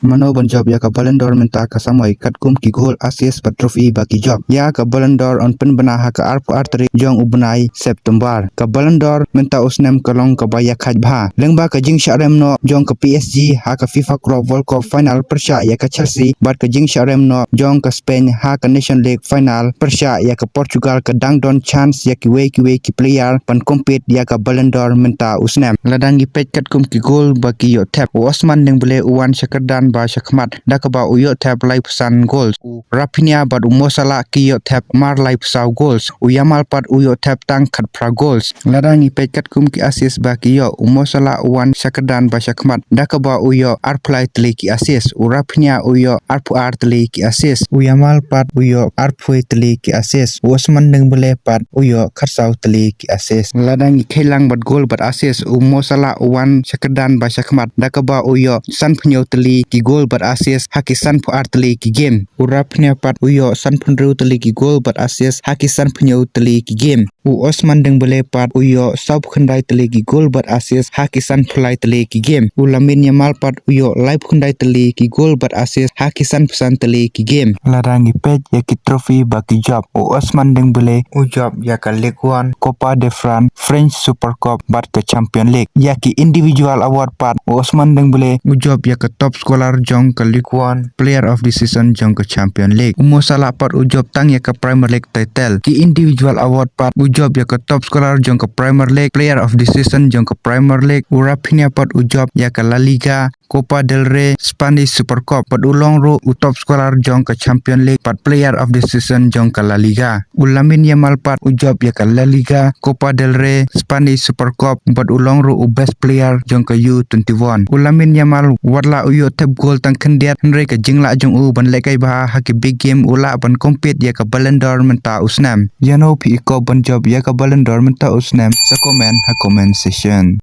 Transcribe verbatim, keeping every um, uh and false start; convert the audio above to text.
Mano ban jop ïa ka Ballon d'Or mynta ka samoi katkum ki goal, assist bad trophy ba ki jop. Ïa ka Ballon d'Or yn pynbna ha ka arphew ar tarik jong u bnai September. Ka Ballon d'Or mynta u snem ka long kaba ïakhaid bha lyngba ka jingshah rem noh jong ka P S G ha ka FIFA Club World Cup final pyrshah ïa ka Chelsea bad ka jingshah rem noh jong ka Spain ha ka Nation League final pyrshah ïa ka Portugal. Ka dang don chance ïa kiwei kiwei ki player ban compete ïa ka Ballon d'Or mynta u snem. Lada ngi peit katkum ki goal ba ki ïoh thep, u Ousmane Dembélé u wan sha kyrdan ba sha khmat da kaba u ïoh thep laiphew san goals. U Raphinha bad u Mo Salah ki ïoh thep marlaiphew saw goals. U Yamal pat u ïoh thep tang khatphra goals. Lada ngi peit katkum ki assist ba ki ïoh, u Mo Salah u wan sha kyrdan ba sha khmat da kaba u ïoh arphew lai tylli ki assist. U Raphinha u ïoh arphew ar tylli ki assist. U Yamal pat u ïoh arphew tylli ki assist. U Ousmane Dembélé pat u ïoh khatsaw tylli ki assist. Lada ngi kheilang bad goal bad assist, u Mo Salah u wan sha kyrdan ba sha khmat da kaba u ïoh sanphew hynñiew tylli ki goal bad assist ha ki sanphew ar tylli ki game. U Raphinha pat u ïoh sanphew hynriew tylli ki goal bad assist ha ki sanphew hynñiew tylli ki game. U Ousmane Dembélé pat u ïoh sawphew khyndai tylli ki goal bad assist ha ki sanphew lai tylli ki game. U Lamine Yamal pat u ïoh laiphew khyndai tylli ki goal bad assist ha ki sanphew san tylli ki game. Lada ngi peit ïa ki trophy ba ki jop, u Ousmane Dembélé u jop ïa ka Ligue One, Copa de France, French Super Cup bad ka Champion League. Ïa ki individual award pat, u Ousmane Dembélé u jop ïa ka top scorer jong ka Ligue One, Player of the Season jong ka Champion League. U Mo Salah pat u jop tang ïa ka Premier League title. Ki individual award pat, u jop ïa ka top scorer jong ka Premier League, Player of the Season jong ka Premier League. U Raphinha pat u jop ïa ka La Liga, Copa del Rey, Spanish Super Cup, bad u long ruh u top scorer jong ka Champion League bad Player of the Season jong ka La Liga. U Lamine Yamal pat u jop ïa ka La Liga, Copa del Rey, Spanish Super Cup, bad u long ruh u best player jong ka U twenty-one. U Lamine Yamal, wat la u ïoh thep goal tang khyndiat, hynrei ka jinglah jong u ban lehkai bha ha ki big game u lah ban compete ïa ka Ballon d'Or mynta u snem. Ïano phi i kop ban jop ïa ka Ballon d'Or mynta u snem? Sa comment ha comment section.